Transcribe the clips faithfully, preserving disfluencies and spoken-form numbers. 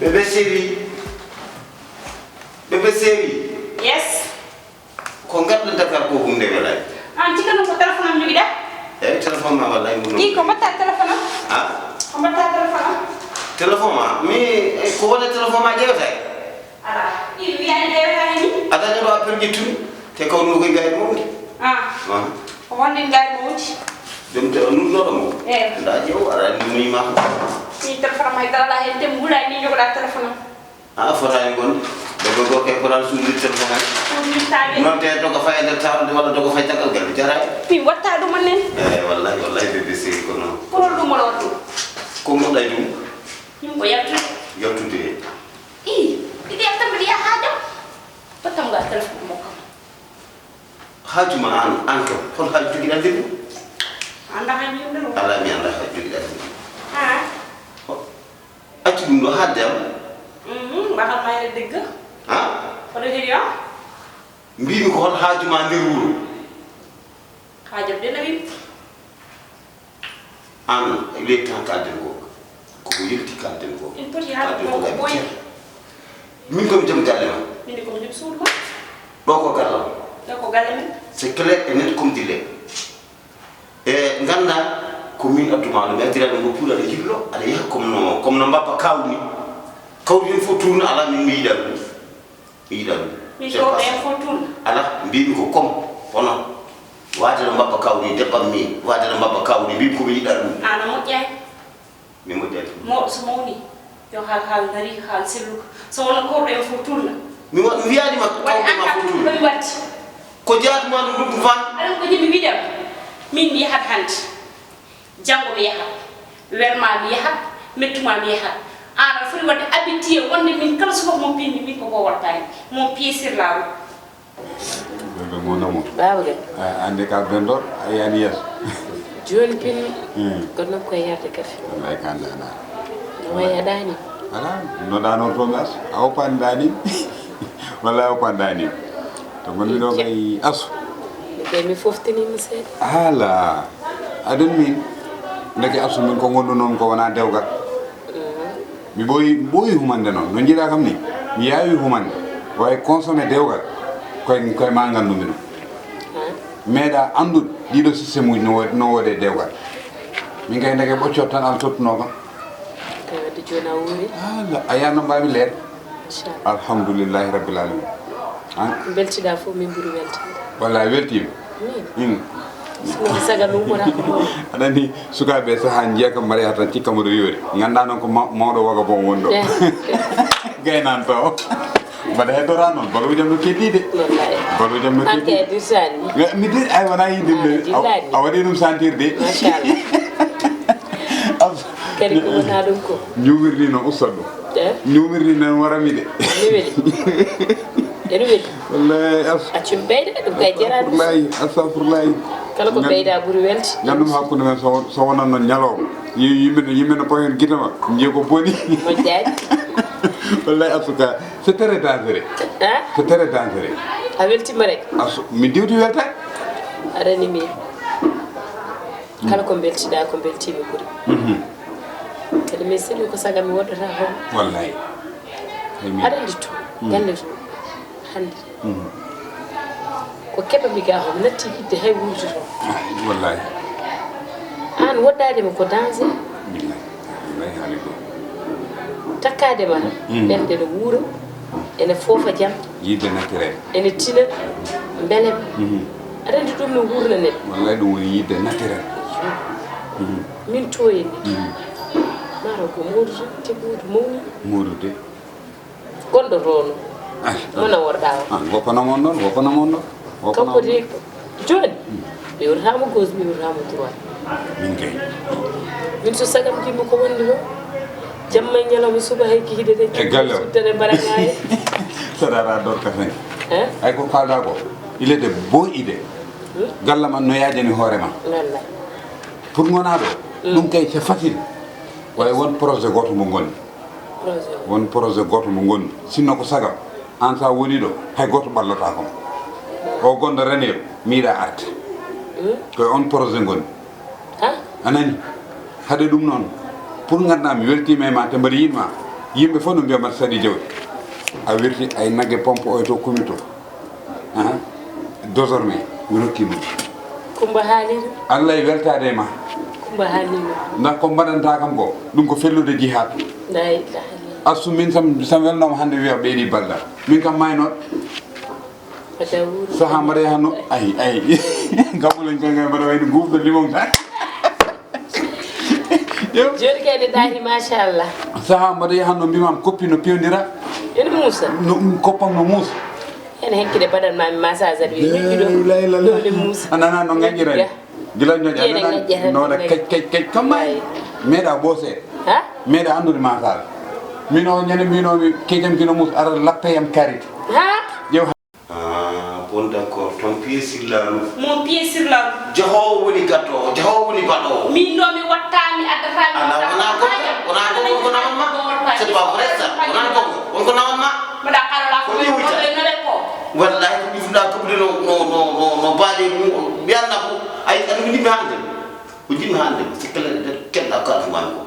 Bébé chéri. Bébé chéri. Yes. Ko ngarɗo Dakar ko hunde welani. An tika non ko téléphone am jogiɗa? Eyi, téléphone ma wallay mun. Ɗi ko mbatta téléphone am? Ha? Ko mbatta téléphone am? Téléphone ma? Mi, eh, ko woni téléphone ma ƴeewata? Ala. Ɗi mi wiyani ƴeewata ni? Adani ɗo appel ƴettumi. Te ko ɗum ko gayri mawndi. Ah. Ah. Ko wonde gayri mawndi. Ɗum te o nurnoɗo mo. Eh. Nda ƴeew ara ni mi ma. Ni téléphone ma dala hen te mbula ni jogoɗa téléphone am. A fotani wonde. Debbo gorko e fotan suudirtel fof hay. Suudirtaade. Noon te doga fay e nder tawde walla doga fay caggal galle jaraani. Min watta ɗum annen. Eyi wallahi wallahi bébé chéri ko noon. Ko hol ɗum woni ɗum? Ko moɗɗay ɗum? Min ko yaltude. Yaltude. Ii, ɗiɗi yaltan mbiɗa yaha haajam. Tottam ngal téléphone mo kam. Haaju ma an an kam hol haaju jogiɗa nde ɗum? Anda haaju yimɓe ɗum. Ala mi anda haaju jogiɗa nde ɗum. Ha. Accu ɗum ɗo haadde am. Mhm, mbaɗat mayre degga. Ha? Kono heɗi o? Mbiimi ko hol haaju ma nder wuro? Haajam de nawi. An, il est temps kalden ko. Koko yelti kalden ko. In poti haalde ko ko ɓooyi. Min komi joom galle ma. Min komi joom suudu ma. Ɗo ko galle ma. Ɗo ko galle men. C'est clair et net comme du lait. E ngannda ko min addu ma ɗum, mi addira ɗum ko pour aɗa yillo, aɗa yaha comme no, comme no mbabba kawri ni. Kawri ɗum fof tourne ala min mi yiɗa ɗum. Mi yiɗa ɗum. Min ko ɓen fof tourne. Ala, mbimi ko comme hono. Waade no mbabba kawri ni, debban mi, waade no mbabba kawri ni, mbimi ko mi yiɗa ɗum. Ana moƴƴay. Mi moƴƴani. Mawɗo so mawni, yo haal, haal ngari, haal selluka. So wonno korɗo en fof tourna. Mi wa-, mi wiyaani ma waɗi korɗo ma fof tourna. Ɗum waɗi. Ko jaatu ma ɗum ɗum fan. Aɗa ko jimi wiɗam. Min mi yahat hannde. Janngo mi yahat. Welma mi yahat. Mettuma mi yahat. Aan aɗa foti waɗde habitué wonde min kala subaka mo pinmi min ko ko waɗtaani. Mon pied sur la roue. Bébé mon amour. Baaba Gaye. A andi ka bendor a yani yeeso. Jooni pin. Hmm. Ko nokku e yarde kafe. Wallahi ka ndana. No wayi a ɗaani? Ala, no ɗanortomi as. A opani ɗaani. Wallahi a opani ɗaani. To gonmi ɗo kay asu. Mi kay mi foftinima seeɗa. Ala. Aɗen min. Ndeke asu min ko gondu noon ko wona dewgal. Mhm. Mi ɓooyi, mi ɓooyi humande noon. No njiɗa kam ni, mi yaawi humande. Wawi consommé dewgal. Koye, koye ma nganndu mi ɗum. Meeɗa anndude ɗiɗo système uji no wo-, no woode dewgal. Min kay ndeke ɓoccot tan ala tottunoo kam. Kay wadde jooni a wuuri. Ala, a yiya no mbaami leer. Inchallah. Alhamdulillahi rabbil alamin. An? Ko beltiɗa fof min ɓuri weltinde. Walla a weltima? Min? Mm. Sino ko sagal ummorako ɗo. Aɗa andi sukaaɓe saha njiya kam mbaɗa yaha tan cikka mboɗo yoori. Ngannda noon ko ma-, mawɗo waga bon woni ɗo. Eh. Gaynan to. Mbaɗa heddora noon, baluujam no keddi de. Wallahi. Baluujam no keddi. An kay a dirsani. Eh, mi dir-, ay wona yiɗde ɗum de. A, a waɗi ɗum sentir de. Machallah. Kadi ko wona ɗum ko. Ñumirni no usta ɗum. Eh? Ñumirni no warami de. Ene weli. Ene weli. Wallahi as. Accum ɓeyde ɗum kay jeraani. Astafurlahi, astafurlahi. Kala ko ɓeyda ɓuri welde. Ngandum hakkunde men so, so wonan noon ñalawma. Yi-, yimɓe no, yimɓe no pawen gite ma. Njiye ko boni. Moƴƴaani. Wallahi asu ka, c'est très dangereux. Hein? C'est très dangereux. A weltima rek. Asu, mi diwti welta. Aɗa anndi mi. Kala ko mbeltiɗaa, ko mbeltiimi ɓuri. Mhm. Kadi mi selli ko saga mi woɗɗata homo. Wallahi. Ay, min. Aɗa anndi to, mm, galle to, hannde. Mhm. Ko keɓami ga homo natti yiɗde hay wuurdude. Ay, wallahi. Aan woɗɗaade ma ko danger. Billahi. Wallahi haali ko. Takkaade ma, mm, ɓernde no wuura. Ene foofa jam. Yiɗde naturel. Ene tina, mbelem. Mhm. Aɗa anndi ɗum no wuurna neɗɗo. Wallay ɗum woni yiɗde naturel. Mhm. Min tooyani. Mhm. Maro ko Modou Sow, te Modou mawni. Modou de. Gonɗo toon. Ah, mona worɗa o. Ah, woppana mon noon, woppana mon noon. Kanko de, jooni, mi wurtama gauche, mi wurtama droite. Min kay. Min so sagam jimmi ko wonde ɗo. Jamma e ñalawma suba hay ki hiɗe de. E galle o. Suttane mbaɗa ngaye. Saɗa ara dorka tan. Hein? Ay ko kalɗa ko. Il était beau idée. Hmm? Galle man no yajani hoore ma. Wallahi. Pour gona ɗo. Hmm. Ɗum kay c'est facile. Way won projet goto mo gonni. Projet. Won projet goto mo gonni. Sinno ko sagam. An sa woni ɗo, hay goto ɓallata kon. O gonɗo Raneeru, mi yiɗa arde. Hmm? Ko e on projet ngoni. Ha? A nani? Haɗe ɗum noon. Pour ngannda mi weltima e ma, te mbaɗa yiɗma. Yimɓe fof no mbiya mata saɗi jawdi. A wirti ay nagge pompe oy to kumi to. Aha. Désormais mi rokki ma. Kumba haalino. Allah e weltaade e ma. Kumba haalino. Ndax ko mbaɗanta kam ko ɗum ko fellude jihaad. La ilaha illallah. Asu min sam sam welnooma hannde wiya ɓeydi balɗa. Min kam maynooɗo. Saha mbaɗa yahanno ay ay. Gabulen koy ngay mbaɗa wayde guufɗo limon tan. Joni kay ne daari machallah. Saha mbaɗa yahanno mbimam koppi no pewndira. Ene muusa. No koppam no muusa. Ene hekkide baɗan mami massage aɗa wiya ñoƴƴuɗo. Lay lay lay. Ɗo ne muusa. A nana no ngaƴira. Gila ñoƴa nana no waɗa kec kec kec comme ay. Meeɗa boose. Ha? Meeɗa andude massage. Min o ñande mbinomi kejam kino muusa ara lappeyam karite. Ha? Ƴew. Ah, bon, d'accord. Ton pied sur la roue. Mon pied sur la roue. Jahoowo woni gaddoowo, jahoowo woni baɗoowo. Min ɗo mi watta, mi addata, mi ala, watta. Wona ko, wona ko, wona ko, wona ko, wona ko. C'est pas vrai ça. Wona ko, won ko nawan ma. Mbaɗa kala la ko ni wita. Wallahi ko ɗifɗa tuɓde no, no, no, no, no baade mum, mi annda ko, ay, an ko jiɗmi haalde. Ko jiɗmi haalde, c'est clair, keɗɗa ko alfumaani ko.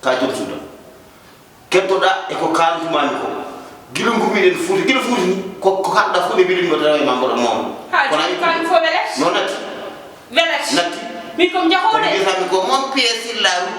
Ka joom suuda. Keddoɗaa e ko kaalntumaami ko. Gila ngummiɗen Fuuta, gila Fuuta ni, ko, ko kaalɗaa fof ne welimi, mbaɗa e ma mboɗo mawɗo. Ha, kono jooni kañum fof welet? Non, natti. Welet? Natti. Min ko mi jahoowo de. Ko mbiyatami ko mon pied sur la roue.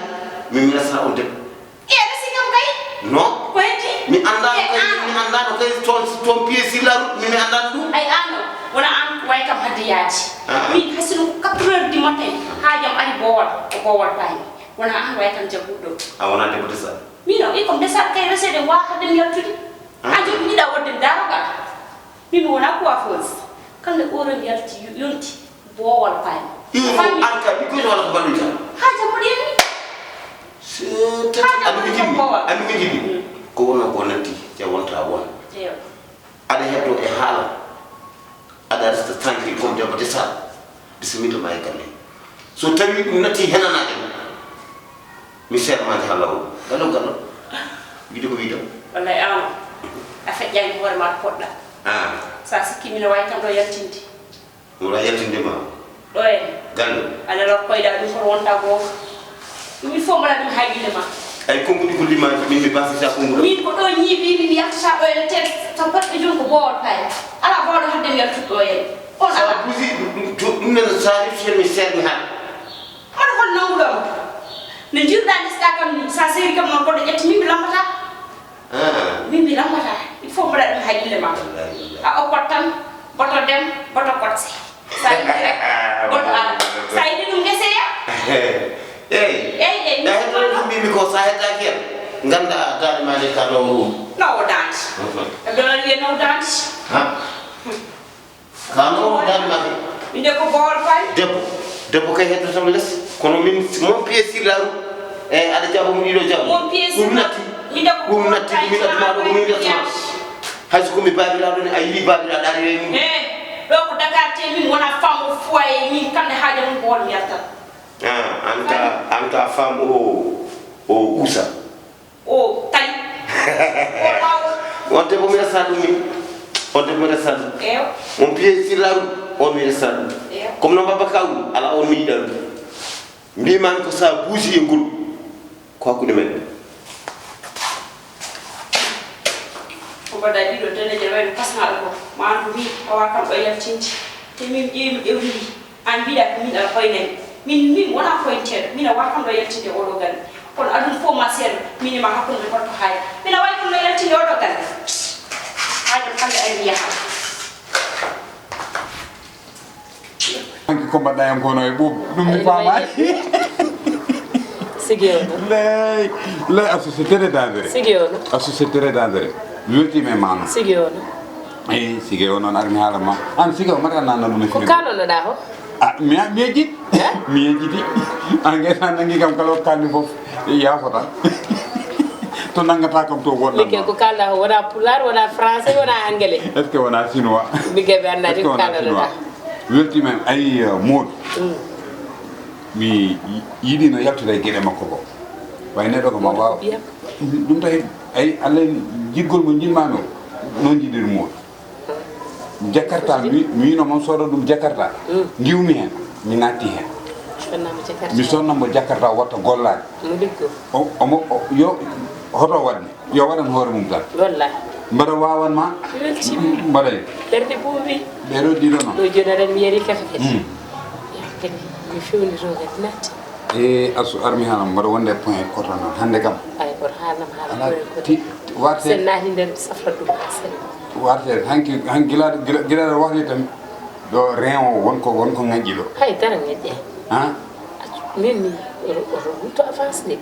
Min mi resata on debbo. E, resi kam kay? Non. Ko heddi? Mi anndaano kay, mi anndaano kay ton, ton pied sur la roue, min mi anndaano ɗum. Ay, aan o, wona aan ko wayi kam hadde yaade. Ah. Min, hay sinno ko quatre heures du matin, haaju am ari Boowal, ko Boowal Paali. Wona aan wayi kam jagguɗo. A wonaa debbo desa? Min o, i ko mi desaɗo kay reseede waawata ɗum yaltude. Ah. Aan jooni ko jiɗɗa waɗde mi daarogal. Min mi wonaa coiffeuse. Kala ɗo oore mi yalti yo-, yonti Boowal Paali. Ii, ko an ka, mi koyno wala ko balluta. Haa jam mboɗo yalti. Haa jam mboɗo yalti Boowal. Ami ko jiɗmi, ami ko jiɗmi. Mm. Ko wonno ko natti, te wonta won. Eyo. Aɗa heddo e haala. Aɗa resta tranquille comme debbo desaɗo. Bisimilla ma e galle. So tawi ɗum natti henanaade ma, mi seeɗa ma jaha law. Gallo, gallo. Wiide ko wiide. Wallay, aan a feƴƴaani hoore ma to poɗɗa. Ah. Sa sikki mino waawi kam ɗo yaltinde. Mo waawi yaltinde ma? Ɗo en. Gallo. Aɗa lor koyɗa ɗum kono wonta goonga. Ɗum il faut mbaɗa ɗum haqqille ma. Ay, konguɗi ko limaaji, min mi basita konguɗo. Min ko ɗo ñiiɓi, min mi yahtata ɗo e tel, so baɗɗo jom ko Boowal Paali. Alaa baawɗo hadde mi yaltude ɗo en. On alaa. Sa busi, ɗum, ɗum, ɗum nana sa refti hen mi seeɗa mi haala. Hoto hol nannguɗo mo? No njiiruɗaa ndesɗaa kam ni, sa seeri kam noon goɗɗo ƴetti min mi lammata. Ah. Min mi lammata. Il faut mbaɗa ɗum haqqille ma. Wallahi, wallahi. A oppat tan, boto dem, boto kotse. Sa yiɗi rek, goɗɗo ala. Sa yiɗi ɗum geseya? Eyi. Eyi, eyi, mi ɗum mbimi ko sa heddaaki hen. Ngannda daande ma nde ka ɗo ɗum. No o daande. Mhm. E ɗo wiye no o daande. Ha? Ka no o daande ma ke. Min de ko Boowal Paali. Debbo, debbo kay heddoto les. Kono min, mon pied sur la roue. E, aɗa jaɓa mo ɗiɗo jaɓa. Mon pied sur la roue. Ɗum natti. Min de ko Boowal Paali. Ɗum natti, ɗum natti ma ɗo, ɗum natti ma. Hay so ko mi baabiraaɗo ne, a yiɗi baabiraaɗo, a rewi mum. He, ɗo ko Dakar te min wona femme au foyer, min kamɗe haaja mum ko won mi yaltat. Ah, an ka, an ka femme au, au usa. O tali. O law. On te ko mi resta ɗum min. On te ko mi resta ɗum. Eyo. On pied sur la roue, on mi resta ɗum. Eyo. Comme no mbabba ka woni, ala on mi yiɗa ɗum. Mbiman ko sa buusi e ngol. Ko hakkunde men. Ko mbaɗa ɗiɗo daneeje wayno pasnaaɗo ko, ma anndu min, a waawaa kam ɗo yaltinde. Te min ƴeewi, mi ƴewtidi, aan mbiɗa ko min aɗa hoynani. Min, min wonaa hoynteeɗo, min a waawaa kam ɗo yaltinde e oɗo galle. Kono aduna fof ma seeɗa, min e ma hakkunde men holto haali. Min a waawi kam ɗo yaltinde e oɗo galle. Haaju kamɓe ari yaha. Hanki ko mbaɗɗa hen kono e ɓuuɓ, ɗum mi faamaani. Sigi o no. Ley, ley, a susi très dangereux. Sigi o no. A susi très dangereux. Mi weltiima e ma no. Sigi o no. Eyi, sigi o noon, ar mi haala ma. Aan sigi o, mbaɗa nanna ɗum e film. Ko kanonoɗaa ko? Ah, mi, mi yejjit. Eh? Mi yejjiti. Aan kay sa nangi kam kala ko kalmi fof, yaafo tan. To nanngata kam to woɗɗat. Min kay ko kalɗa ko wona pulaar, wona français, wona anglais. Est-ce que wona chinois? Min kay mi anndaa ko kalanoɗa. Weltiima, ayi, uh, Modou. Mm. Mi yi-, yiɗino yaltude e geɗe makko ko. Way neɗɗo ko ma waaw. Ɗum tawi, ayi, Allah jiɗgol mo jiɗmaami o, noon jiɗir Modou. Jakarta, mi, mi wino mon sooda ɗum Jakarta. Mm. Ngiwmi heen, mi naatti heen. Sonna mo Jakarta. Mi sonna mo Jakarta, watta gollaade. Mo liggo. O, omo, o, yo, Hoto waɗne, yo waɗan hoore mum tan. Wallahi. Mbaɗa wawan ma. Weltima. Mbaɗay. Ɓerde buuɓi. Ɓeɗo ɗiɗo noon. Ɗo joɗaɗen mi yari kafe kadi. Hmm. Kadi mi fewni to kadi natti. E asu armi haala mbaɗa wonde point koto noon hannde kam. Ay koto haalam haala ala point koto ti warte sen naati nder safra ɗum ha sel. Warte hanki hanki gila gila gila wahde tan. Ɗo rewo wonko wonko ŋaƴƴi ɗo. Hay dara ŋaƴƴe. Ha? Min ni oto rutto avance de.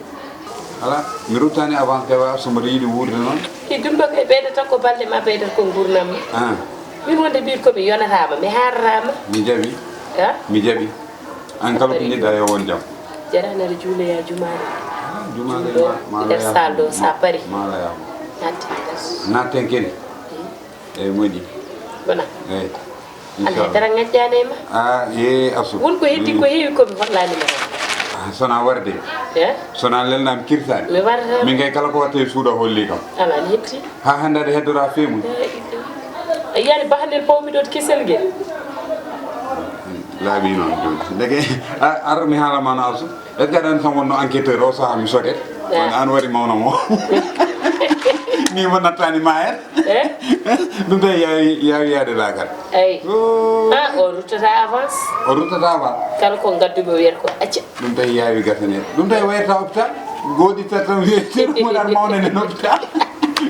Ala mi ruttani avance kay wa so mbaɗa yiɗi wuurde noon. Ɗi ɗum ɗo kay ɓeydata ko balɗe ma ɓeydata ko gurnam ma. Ah. Min wonde mbir ko mi yonatama mi harrama. Mi jaɓi. Ha? Mi jaɓi. An kala ko jiɗɗa yo won jam. Jarani aɗa juuloya jumaare. Jumaare ma ma nder sal ɗo sa pari. Ma la yama. Natti. Natten kene. Eyyi moƴƴi. Wona. Eyyi. Alay dara ŋaƴƴani e ma. A ye asu won ko heddi ko heewi komi hollani ma. Ah, sona warde. E sona lelnami kirtani mi warata min kay kala ko watte e suuɗa holli kam. Ala ne hetti. Ha hande aɗa heddora feemude. A yiyani bahanel pawmiɗo to kisel ngel. Laaɓi noon joni ndeke. Ar mi haalama no asu. Est-ce que aɗa anndi tan wonno enquêteur o saha mi soke? Kono an wari mawna mo. Ni mo nattani ma hen. Ɗum tawi yawi yawi yaade laakal. Eyi. Ha o ruttata avance. O ruttata avance. Kala ko ngadduɓe o wiyata ko acca. Ɗum tawi yawi gasaneede ɗum tawi wayata hôpital. Goɗi tan tan wiyete ɗum wonat mawnane hôpital.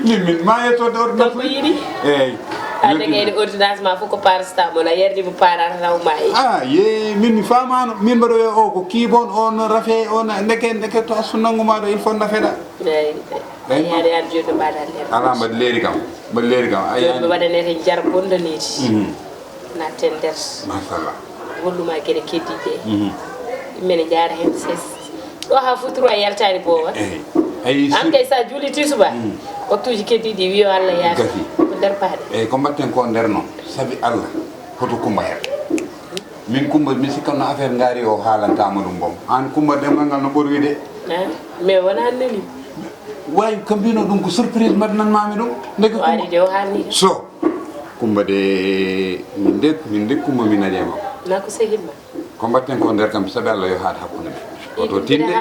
Min min ma yettoode ordonnance. Kanko yiɗi. Eyyi. Hande kayde ordonnance ma fof ko parastamol a yardi mo parata taw ma e. Ah ye min mi famano min mbaɗo wiya o ko kibon on rafe on ndeke ndeke to asu nanngu maɗo il faut nafeɗa. Eyyi. Yaade yaade joni ɓe mbaɗa nder. Ala mbaɗi leeri kam. Mbaɗi leeri kam a joni ɓe yani. Waɗanete jar bondaniji. Mhm. Natten nder. Machallah. Golluma gueɗe keddiɗe. Mhm. Mene jaara hen ses. Ɗo ha futuro a yaltani bowa. Eyyi. Ay an kay sa juuliti suba. Mhm. Waktuji keddiɗi wiyo Allah yaafi. Gasi. Ko nder paade. Eyyi ko mbatten ko nder noon saabi Allah. Hoto Coumba heɗ. Min Coumba mi sikkanno affaire ngaari o haalantama ɗum boom an Coumba demgal ngal no ɓorwi de. Mais wona nani. Wawi ko mbino ɗum ko surprise mbaɗananmami ɗum. Ndeke Coumba waɗi de o haalni kam. So Coumba de min de min de Coumba mi naƴe makko. Na ko sehil ma. Ko mbatten ko nder kam sabi Allah yo haat hakkunde men. Oto tinde.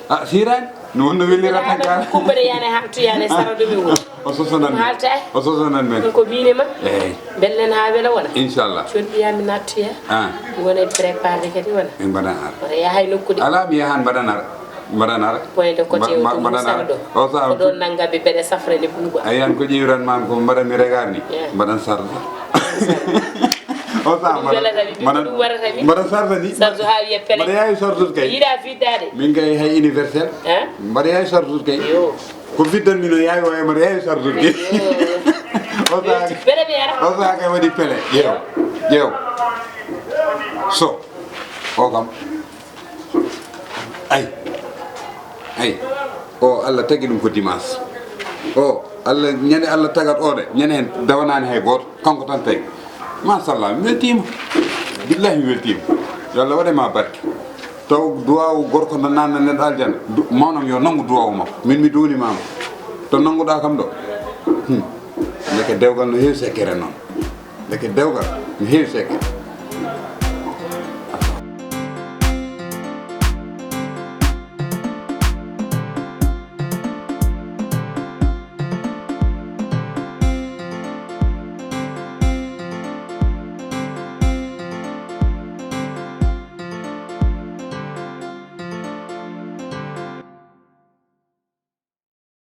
A sirani. No wonno wellirata kala. Coumba de yani ha to yani sara ɗum e wuro. O sosanan men. Haalta e. O sosanan men. Ko mine ma. Eyyi. Bellen ha wela wona. Inchallah. Joni ɓiyami nattoya. Ah. Wona e préparé kadi wona. En mbaɗan ar. Wona yaha e nokkude. Ala mi yahan mbaɗan ar. Mbaɗan ar. Point de côté o to mbaɗan ar. O sa ko ɗon nanga ɓe beɗe safrani buuɓa. A yiyan ko ƴewiran ma ko mbaɗan mi regar ni. Mbaɗan sarde. O sa mbaɗan mbaɗan sarde ni. Sarde ha wiye pele. Mbaɗa yawi sarde kay. Yiɗa fiddade. Min kay hay universel. Mbaɗa yawi sarde kay. Yo. Ko fiddanmi no yawi o emata yawi sardude. O saka o saka waɗi pele ƴeew ƴeew. So o kam. Ay. Ay. O Allah tagi ɗum ko dimanche. O Allah ñande Allah tagat oɗe ñande hen dawanani hay goto. Kanko tan tawi. Machallah mi weltima. Billahi mi weltima. Yo Allah waɗe ma barke. Taw duwawu gorko no nanna neɗɗo aljana. Mawnam yo nangu duwawu makko min mi duunimama. To nanguɗa kam ɗo. Hmm. Ndeke dewgal no heewi sekkere noon. Ndeke dewgal no heewi sekkere.